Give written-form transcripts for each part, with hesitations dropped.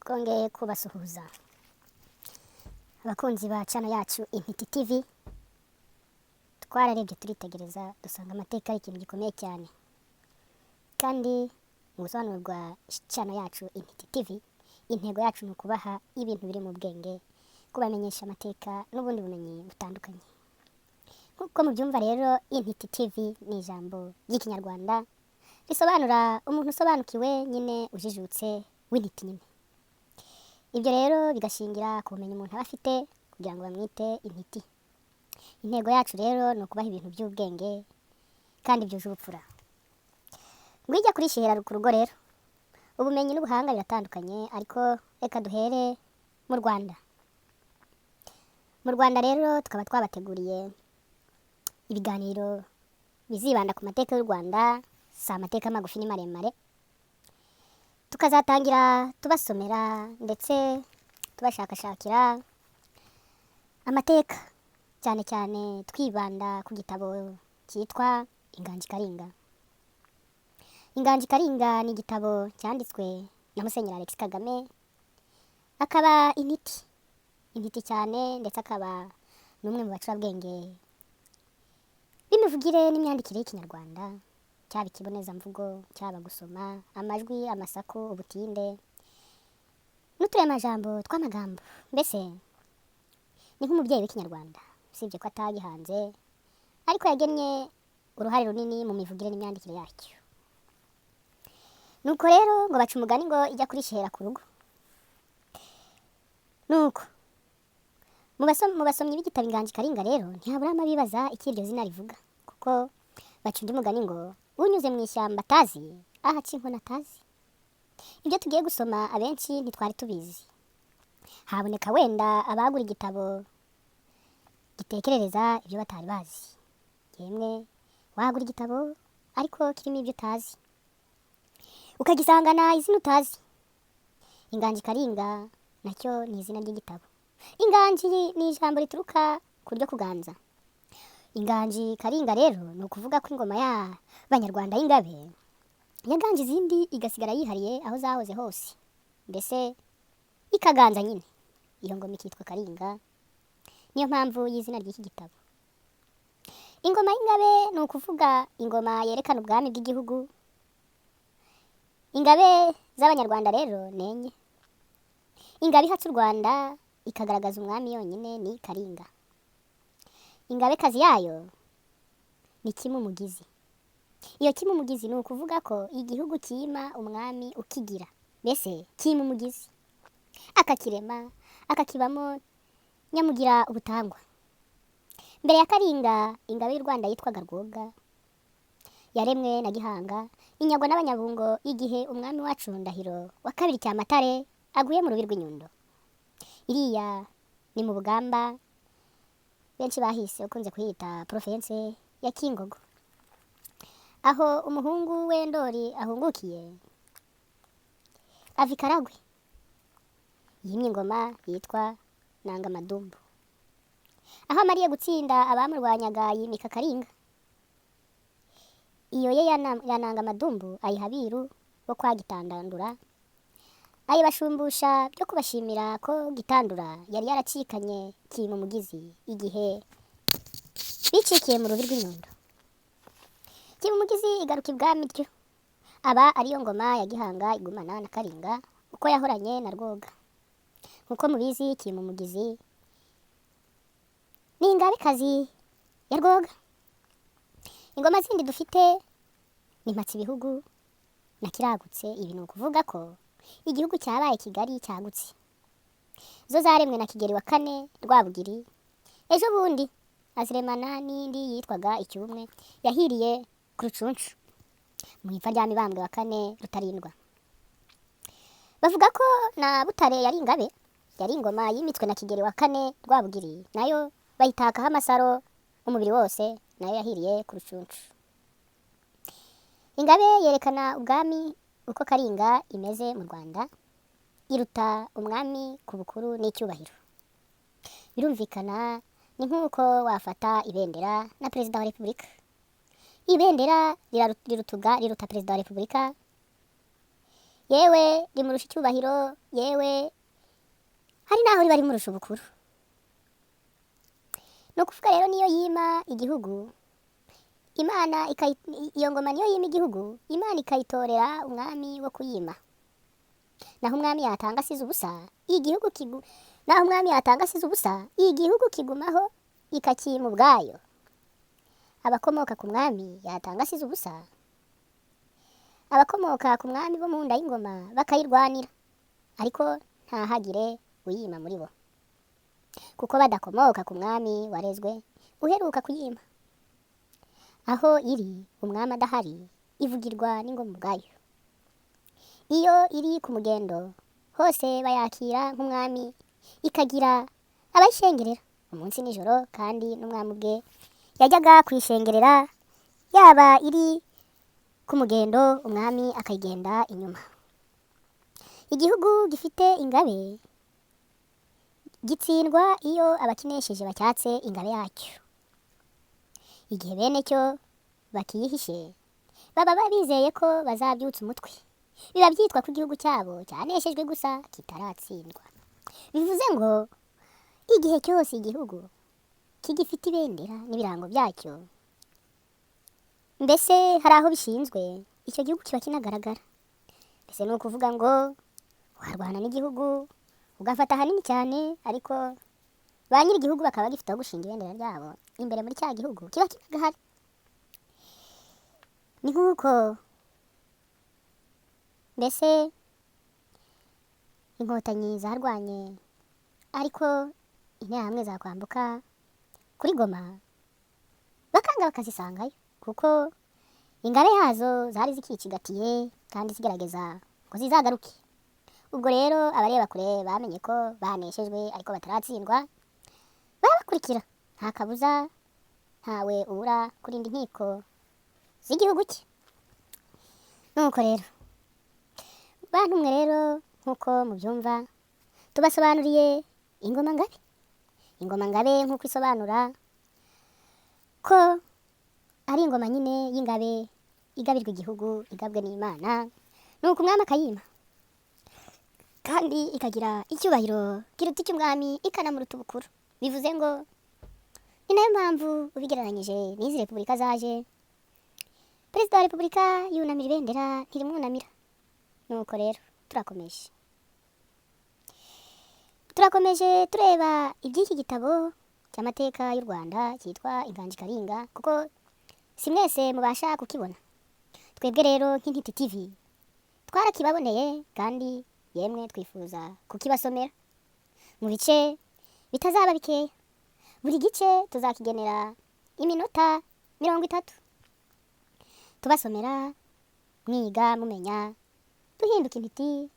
Twongeye kubasuhuza abakunzi ba channel yacu Intiti TV. Twararebye, turitegereza, dusanga amateka ari ikintu gikomeye cyane, kandi mu busobanuro bwa channel yacu Intiti TV, intego yacu ni ukubaha ibintu biri mu bwenge, kubamenyesha amateka n'ubundi bumenyi butandukanye. Nk'uko mubyumva rero, Intiti TV ni ijambo ry'Ikinyarwanda risobanura umuntu usobanukiwe nyine, ujijutse, w'intiti nyine. Ibyo rero bigashingira ku bumenyi umuntu aba afite kugira ngo bamwite intiti. Intego yacu rero ni ukubaha ibintu by'ubwenge kandi byuje ubupfura. Ngwijya kurishihera ku rugo rero, ubumenyi n'ubuhanga biratandukanye, ariko reka duhere mu Rwanda. Mu Rwanda rero tukaba twabateguriye ibiganiro bizibanda ku mateka y'u Rwanda, si amateka magufi ni maremare. Tukazatangira tubasomera ndetse tubashakashakira amateka, cyane cyane twibanda ku gitabo cyitwa Inganji Karinga. Inganji Karinga ni igitabo cyanditswe na Musenyeri Alex Kagame, akaba intiti, intiti cyane, ndetse akaba n'umwe mu bacurabwenge b'imivugire n'imyandikire y'Ikinyarwanda, cyaba ikibonezamvugo, cyaba gusoma amajwi, amasaku, ubutinde n'uturemajambo tw'amagambo. Mbese ni nk'umubyeyi w'Ikinyarwanda, usibye ko atagihanze, ariko yagennye uruhare runini mu mivugire n'imyandikire yacyo. Nuko rero ngo baca umugani ngo ijya kurishihera ku rugo. Nuko mu basomyi b'igitabo Inganji Karinga rero, ntihaburamo abibaza icyo iryo zina rivuga, kuko baca undi mugani ngo unyuze mu ishyamba atazi ahaca inkoni atazi. Ibyo tugiye gusoma abenshi ntitwari tubizi. Haboneka wenda abagura igitabo gitekerereza ibyo batari bazi. Yemwe, wagura igitabo ariko kirimo ibyo utazi, ukagisangana izina utazi. Inganji Karinga nacyo ni izina ry'igitabo. Inganji ni ijambo rituruka ku ryo kuganza. Inganji Karinga rero ni ukuvuga ko ingoma y'Abanyarwanda y'ingabe yaganje izindi, igasigara yihariye aho zahoze hose, mbese ikaganza nyine. Iyo ngoma ikitwa Karinga, niyo mpamvu y'izina ry'iki gitabo. Ingoma y'ingabe ni ukuvuga ingoma yerekana ubwami bw'igihugu. Ingabe z'Abanyarwanda rero ni enye. Ingabe ihatse u Rwanda ikagaragaza umwami yonyine ni Karinga. Ingabekazi yayo ni Kimumugizi. Iyo Kimumugizi ni ukuvuga ko igihugu cyima umwami ukigira, mbese Kimumugizi akakirema, akakibamo nyamugira ubutangwa. Mbere ya Karinga, ingabe y'u Rwanda yitwaga Rwoga, yaremwe na Gihanga, inyagwa n'Abanyabungo igihe umwami wacu Ndahiro wa kabiri Cyamatare aguye mu rubi rw'inyundo. Iriya ni mu Bugamba, benshi bahise ukunze kuhita province ya Kingogo, aho umuhungu we Ndori ahungukiye ava i Karagwe, yimye ingoma yitwa Nangamadumbu. Aho amariye gutsinda abamurwanyaga, yimika Karinga. Iyo ye ya Nangamadumbu ayiha abiru bo kwa Gitandandura, ayibashumbusha byo kubashimira ko Gitandura yari yaracikanye Kimumugizi igihe bicikiye mu rubi rw'inyundo. Kimumugizi igaruka ibwami ryo aba ariyo ngoma ya Gihanga igumana na Karinga uko yahoranye na Rwoga. Nkuko mubizi, Kimumugizi ni ingabekazi ya Rwoga. Ingoma zindi dufite ni Mpatsibihugu na Kiragutse. Ibi ni ukuvuga ko igihugu cyabaye Kigali, cyagutse. Zo zaremwe na Kigeli wa kane Rwabugiri ejo bundi, aziremana n'indi yitwaga Icyumwe yahiriye ku Rucunshu mu ipfa rya Mibambwe wa kane Rutarindwa. Bavuga ko na Butare yari ingabe, yari ingoma yimitswe na Kigeli wa kane Rwabugiri, nayo bayitakaho amasaro umubiri wose, nayo yahiriye ku Rucunshu. Ingabe yerekana ubwami uko Karinga imeze mu Rwanda, iruta umwami ku bukuru n'icyubahiro. Birumvikana, ni nk'uko wafata ibendera na perezida wa repubulika. Ibendera riruta perezida wa repubulika. Yewe rimurusha icyubahiro, yewe hari n'aho riba rimurusha ubukuru. Ni ukuvuga rero niyo yima igihugu, Imana iyo ngoma niyo yima igihugu, Imana ikayitorera umwami wo kuyima. Naho umwami yatanga asize ubusa, igihugu kigu naho umwami yatanga asize ubusa, igihugu kigumaho ikakima ubwayo. Abakomoka ku mwami yatanga asize ubusa, abakomoka ku mwami bo mu nda y'ingoma bakayirwanira, ariko ntahagire uyima muri bo, kuko badakomoka ku mwami warezwe uheruka kuyima. Aho iri umwami adahari, ivugirwa n'ingoma ubwayo. Iyo iri ku mugendo hose bayakira nk'umwami, ikagira abayishengerera umunsi nijoro, kandi n'umwami ubwe yajyaga kuyishengerera, yaba iri ku mugendo umwami akayigenda inyuma. Igihugu gifite ingabe gitsindwa iyo abakinesheje bacyatse ingabe yacyo. Igihe bene cyo bakiyihishe, baba bizeye ko bazabyutsa umutwe. Biba byitwa ko igihugu cyabo cyaneshejwe gusa kitaratsindwa. Bivuze ngo igihe cyose igihugu kigifite ibendera n'ibirango byacyo, mbese hari aho bishinzwe, icyo gihugu kiba kinagaragara. Mbese ni ukuvuga ngo warwana n'igihugu ugafata ahanini cyane, ariko ba nyir'igihugu bakaba bagifite aho gushinga ibendera ryabo imbere muri cya gihugu kiba kinagahari. Ni nk'uko mbese inkotanyi zarwanye, ariko interahamwe zakwambuka kuri Goma bakanga bakazisangayo, kuko ingabe yazo zari zikicigatiye kandi zigerageza ngo zizagaruke. Ubwo rero abareba kure bamenye ko baneshejwe ariko bataratsindwa, barabakurikira nta kabuza, ntawe ubura kurinda inkiko z'igihugu cye. Nuko rero bantu mwe rero nk'uko mubyumva, tubasobanuriye ingoma ngabe. Ingoma ngabe nk'uko isobanura ko ari ingoma nyine y'ingabe igabirwa igihugu, igabwe n'Imana, nuko umwami akayima, kandi ikagira icyubahiro kiruta icy'umwami, ikanamuruta ubukuru. Bivuze ngo ni nayo mpamvu ubigereranyije n'izi repubulika zaje, perezida wa repubulika yunamira ibendera ntirimwunamira. Nuko rero turakomeje tureba iby'iki gitabo cy'amateka y'u Rwanda cyitwa Inganji Karinga, kuko si mwese mubasha kukibona. Twebwe rero nk'Intiti TV twarakibaboneye, kandi yemwe twifuza kukibasomera mu bice bitazaba bikeya. Buri gice tuzakigenera iminota 30 tubasomera, mwiga mumenya, duhinduka intiti,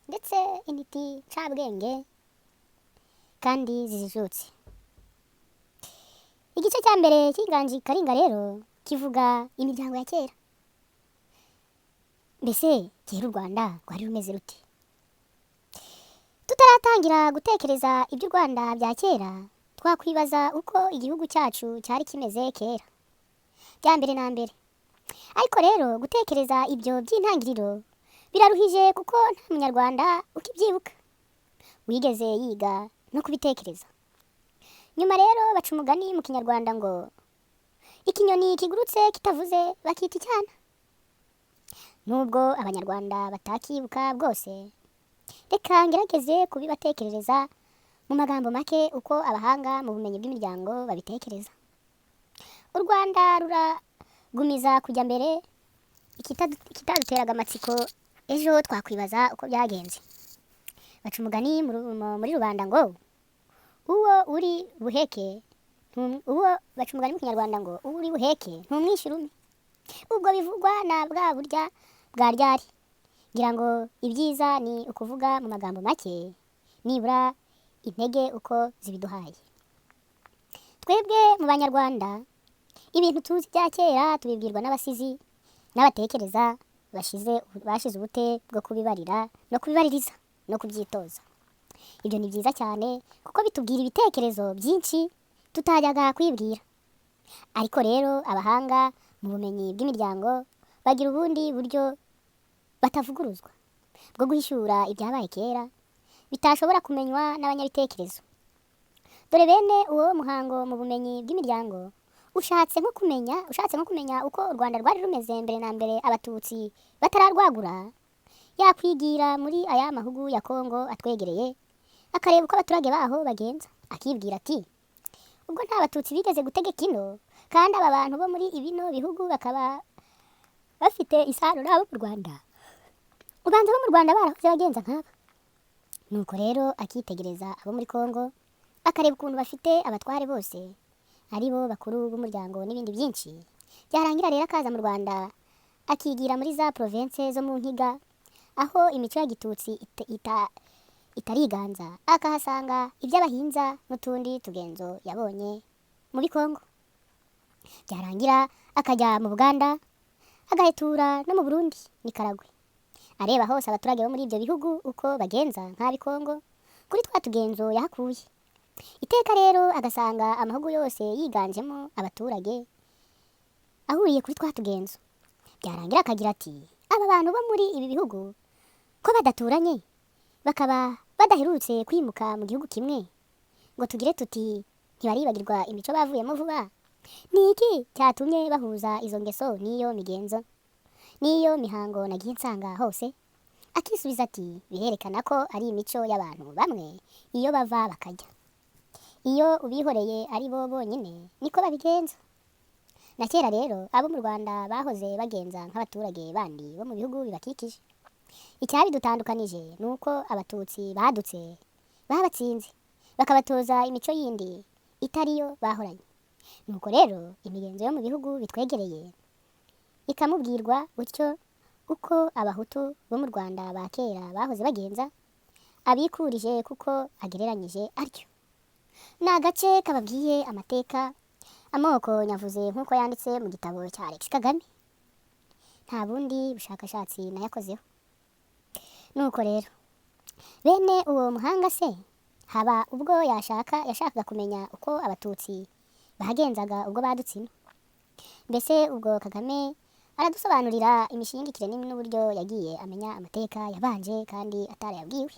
ndetse intiti ncabwenge kandi zijijutse. Igice cya mbere cy'Inganji Karinga rero kivuga imiryango ya kera. Mbese kera u Rwanda rwari rumeze rute? Tutaratangira gutekereza iby'u Rwanda bya kera, twakwibaza uko igihugu cyacu cyari kimeze kera bya mbere na mbere. Ariko rero gutekereza ibyo by'intangiriro biraruhije, kuko nta munyarwanda ukibyibuka wigeze yiga no kubitekereza. Nyuma rero baca umugani mu kinyarwanda ngo ikinyoni kigurutse kitavuze bakita icyana. Nubwo abanyarwanda batakibuka bwose, reka ngerageze kubibatekerereza mu magambo make uko abahanga mu bumenyi bw'imiryango babitekereza. U Rwanda ruragumiza kujya mbere, ikitaduteraga amatsiko ejo twakwibaza uko byagenze. Baca umugani muri rubanda ngo uwo uri buheke, uwo baca umugani mu kinyarwanda ngo uwo uri buheke ntumwishyura ume. Ubwo bivugwa na bwa burya bwa ryari. Ngira ngo ibyiza ni ukuvuga mu magambo make, nibura intege uko zibiduhaye. Twebwe mu banyarwanda ibintu tuzi bya kera tubibwirwa n'abasizi n'abatekereza bashize ubute bwo kubibarira no kubibaririza no kubyitoza. Ibyo ni byiza cyane kuko bitubwira ibitekerezo byinshi tutajyaga kwibwira. Ariko rero abahanga mu bumenyi bw'imiryango bagira ubundi buryo batavuguruzwa. Bwo guhishura ibyabaye kera bitashobora kumenywa n'abanyabitekerezo. Dore bene uwo muhango mu bumenyi bw'imiryango, ushatse nko kumenya uko u Rwanda rwari rumeze mbere na mbere Abatutsi batararwagura, yakwigira muri aya mahugu ya Kongo atwegereye, akareba uko abaturage baho bagenza, akibwira ati: "Ubwo nta Batutsi bigeze gutegeka ino, kandi aba bantu bo muri ibino bihugu bakaba bafite isano n'abo mu Rwanda, ubanza abo mu Rwanda barahoze bagenza nk'aba." Nuko rero akitegereza abo muri Kongo, akareba ukuntu bafite abatware bose ari bo bakuru b'umuryango n'ibindi byinshi. Byarangira rero akaza mu Rwanda, akigira muri za province zo mu Nkiga aho imico ya gitutsi itariganza, akahasanga iby'abahinza n'utundi tugenzo yabonye mu Bikongo. Byarangira akajya mu Buganda, agahetura no mu Burundi n'i Karagwe, areba hose abaturage bo muri ibyo bihugu uko bagenza nk'ab'ikongo kuri twa tugenzo yahakuye. Iteka rero agasanga amahugu yose yiganjemo abaturage ahuriye kuri twa tugenzo. Byarangira akagira ati: "Aba bantu bo muri ibi bihugu ko badaturanye, bakaba badaherutse kwimuka mu gihugu kimwe ngo tugire tuti ntibaribagirwa imico bavuyemo vuba, ni iki cyatumye bahuza izo ngeso n'iyo migenzo n'iyo mihango nagiye nsanga hose?" Akisubiza ati: "Birerekana ko ari imico y'abantu bamwe iyo bava bakajya. Iyo ubihoreye ari bo bonyine niko babigenza." Na kera rero abo mu Rwanda bahoze bagenza nk'abaturage bandi bo mu bihugu bibakikije. Icyabidutandukanije ni uko Abatutsi badutse babatsinze, bakabatoza imico yindi itari yo bahoranye. Nuko rero imigenzo yo mu bihugu bitwegereye ikamubwirwa gutyo, uko Abahutu bo mu Rwanda ba kera bahoze bagenza, abikurije kuko agereranyije atyo. Ni agace kababwiye amateka amoko nyavuze nk'uko yanditse mu gitabo cya Alex Kagame. Nta bundi bushakashatsi nayakozeho. Nuko rero bene uwo muhanga se haba ubwo yashakaga kumenya uko Abatutsi bagenzaga ubwo badutse ino? Mbese ubwo Kagame aradusobanurira imishingikire n'uburyo yagiye amenya amateka yabanje kandi atarayabwiwe?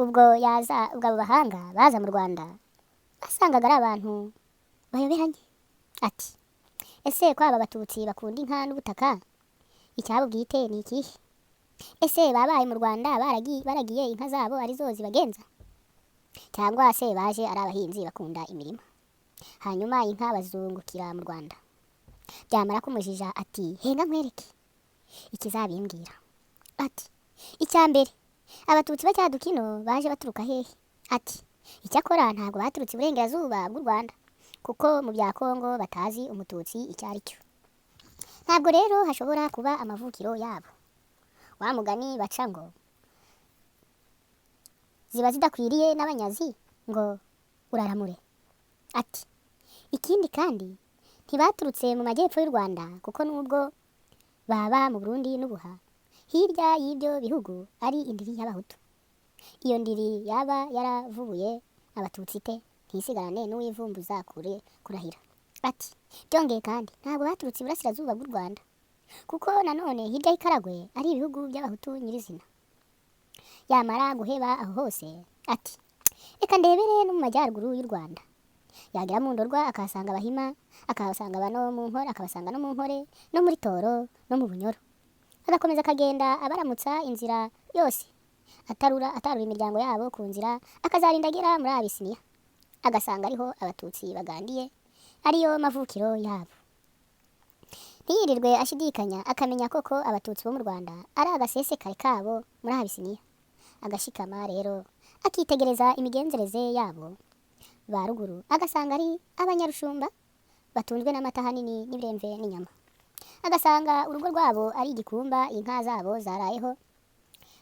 Ubwo yaza, ubwo abo bahanga baza mu Rwanda, basangaga ari abantu bayoberanye. Ati: "Ese ko aba Batutsi bakunda inka n'ubutaka, icyabo bwite ni ikihe? Ese babaye mu Rwanda baragiye inka zabo arizo zibagenza, cyangwa se baje ari abahinzi bakunda imirima, hanyuma inka bazungukira mu Rwanda?" Byamara kumujija ati: "Henga nkwereke ikizabimbwira." Ati: "Icya mbere, Abatutsi bacyaduka ino baje baturuka hehe?" Ati: "Icyakora ntabwo baturutse iburengerazuba bw'u Rwanda, kuko mu bya Kongo batazi Umututsi icyo ari cyo. Ntabwo rero hashobora kuba amavukiro yabo. Wa mugani baca ngo ziba zidakwiriye n'abanyazi ngo uraramure." Ati: "Ikindi kandi ntibaturutse mu majyepfo y'u Rwanda, kuko nubwo baba mu Burundi n'Ubuha, hirya y'ibyo bihugu ari indiri y'Abahutu. Iyo ndiri yaba yaravubuye Abatutsi te ntisigarane n'uwivumbuza kure kurahira?" Ati: "Byongeye kandi ntabwo baturutse iburasirazuba bw'u Rwanda, kuko nanone hirya y'Ikaragwe ari ibihugu by'Abahutu nyirizina." Yamara guheba aho hose ati: "Reka ndebere no mu majyaruguru y'u Rwanda." Yagera mu Ndorwa akahasanga Abahima, akahasanga abano mu Nkore, akabasanga no mu Nkore no muri Toro no mu Bunyoro. Agakomeza akagenda abaramutsa inzira yose, atarura atarura imiryango yabo ku nzira, akazarinda agera muri Abisiniya, agasanga ariho Abatutsi bagandiye, ariyo mavukiro yabo. Ntiyirirwe ashidikanya, akamenya koko Abatutsi bo mu Rwanda ari agasesekare kabo muri Abisiniya. Agashikama rero akitegereza imigenzereze yabo ba ruguru, agasanga ari abanyarushumba batunzwe n'amata ahanini n'ibiremve n'inyama, agasanga urugo rwabo ari igikumba inka zabo zarayeho.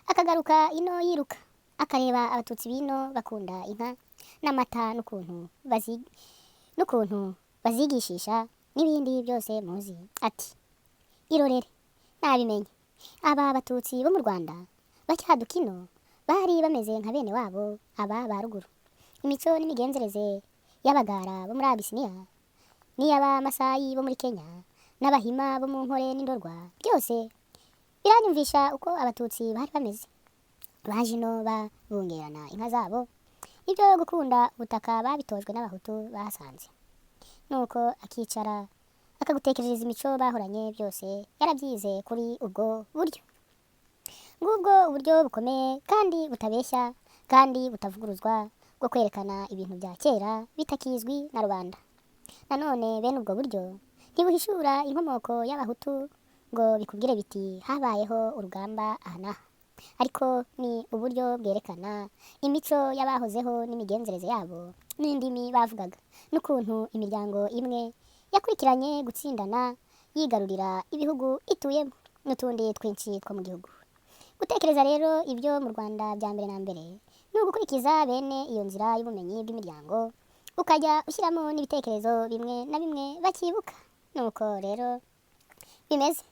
Akagaruka ino yiruka, akareba Abatutsi bino bakunda inka n'amata n'ukuntu bazigishisha n'ibindi byose muzi. Ati: "Irorere nabimenye, aba Batutsi bo mu Rwanda bacyaduka ino bari bameze nka bene wabo aba ba ruguru. Imico n'imigenzereze y'Abagara bo muri Abisiniya n'iy'Abamasayi bo muri Kenya n'Abahima bo mu Nkore n'Indorwa byose Biranyumvisha uko Abatutsi bari bameze. Baje ino babungerana inka zabo, ibyo gukunda ubutaka babitojwe n'Abahutu bahasanze. Nuko akicara akagutekerereza imico bahoranye, byose yarabyize kuri ubwo buryo. Ngubwo uburyo bukomeye kandi butabeshya kandi butavuguruzwa bwo kwerekana ibintu bya kera bitakizwi na rubanda. Nanone bene ubwo buryo ntibuhishura inkomoko y'Abahutu ngo bikubwire biti habayeho urugamba aha n'aha, ariko ni uburyo bwerekana imico y'abahozeho n'imigenzereze yabo n'indimi bavugaga, n'ukuntu imiryango imwe yakurikiranye gutsindana yigarurira ibihugu ituyemo n'utundi twinshi two mu gihugu. Gutekereza rero ibyo mu Rwanda bya mbere na mbere ni ugukurikiza bene iyo nzira y'ubumenyi bw'imiryango, ukajya ushyiramo n'ibitekerezo bimwe na bimwe bakibuka. Nuko rero bimeze.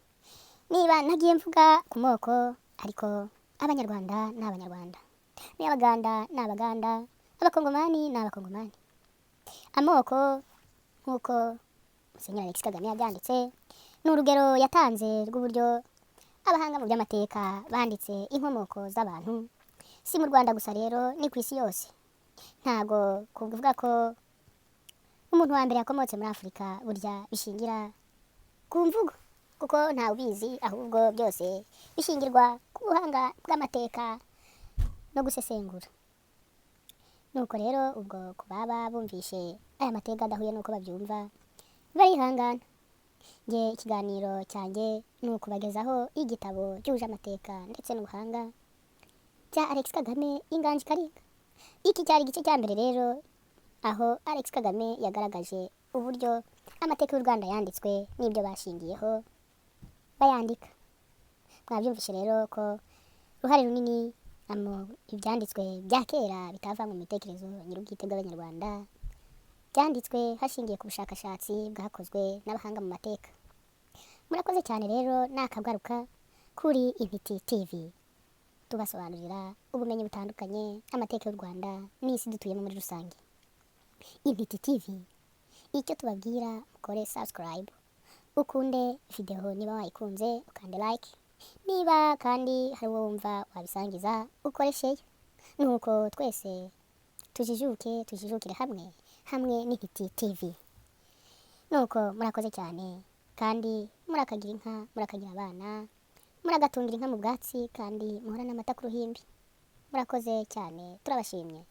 Niba nagiye mvuga ku moko, ariko Abanyarwanda ni Abanyarwanda, n'Abaganda ni Abaganda, Abakongomani ni Abakongomani. Amoko nk'uko Musenyeri Alexis Kagame yabyanditse, ni urugero yatanze rw'uburyo abahanga mu by'amateka banditse inkomoko z'abantu. Si mu Rwanda gusa rero, ni ku isi yose. Ntago kuvuga ko umuntu wa mbere yakomotse muri Afurika burya bishingira ku mvugo, kuko ntawe ubizi, ahubwo byose bishingirwa ku buhanga bw'amateka no gusesengura. Nuko rero ubwo ku baba bumvishe aya mateka adahuye n'uko babyumva, barihangana. Nge ikiganiro cyanjye ni ukubagezaho igitabo cyuje amateka ndetse n'ubuhanga bya Alex Kagame, Inganji Karinga. Iki cyari igice cya mbere rero, aho Alex Kagame yagaragaje uburyo amateka y'u Rwanda yanditswe n'ibyo bashingiyeho bayandika. Mwabyumvishe rero ko uruhare runini ibyanditswe bya kera bitava mu mitekerezo nyir'ubwite bw'Abanyarwanda, byanditswe hashingiye ku bushakashatsi bwakozwe n'abahanga mu mateka. Murakoze cyane rero, nakagaruka kuri Intiti TV, tubasobanurira ubumenyi butandukanye, amateka y'u Rwanda n'isi dutuyemo muri rusange. Intiti TV, icyo tubabwira, mukore subscribe, ukunde video niba wayikunze, ukande like, niba kandi hari uwo wumva wabisangiza, ukore share. Nuko twese tujijuke, tujijukire hamwe hamwe n'Intiti TV. Nuko murakoze cyane, kandi murakagira inka, murakagira abana, muragatungira inka mu bwatsi, kandi muhorane amata ku ruhimbi. Murakoze cyane, turabashimye.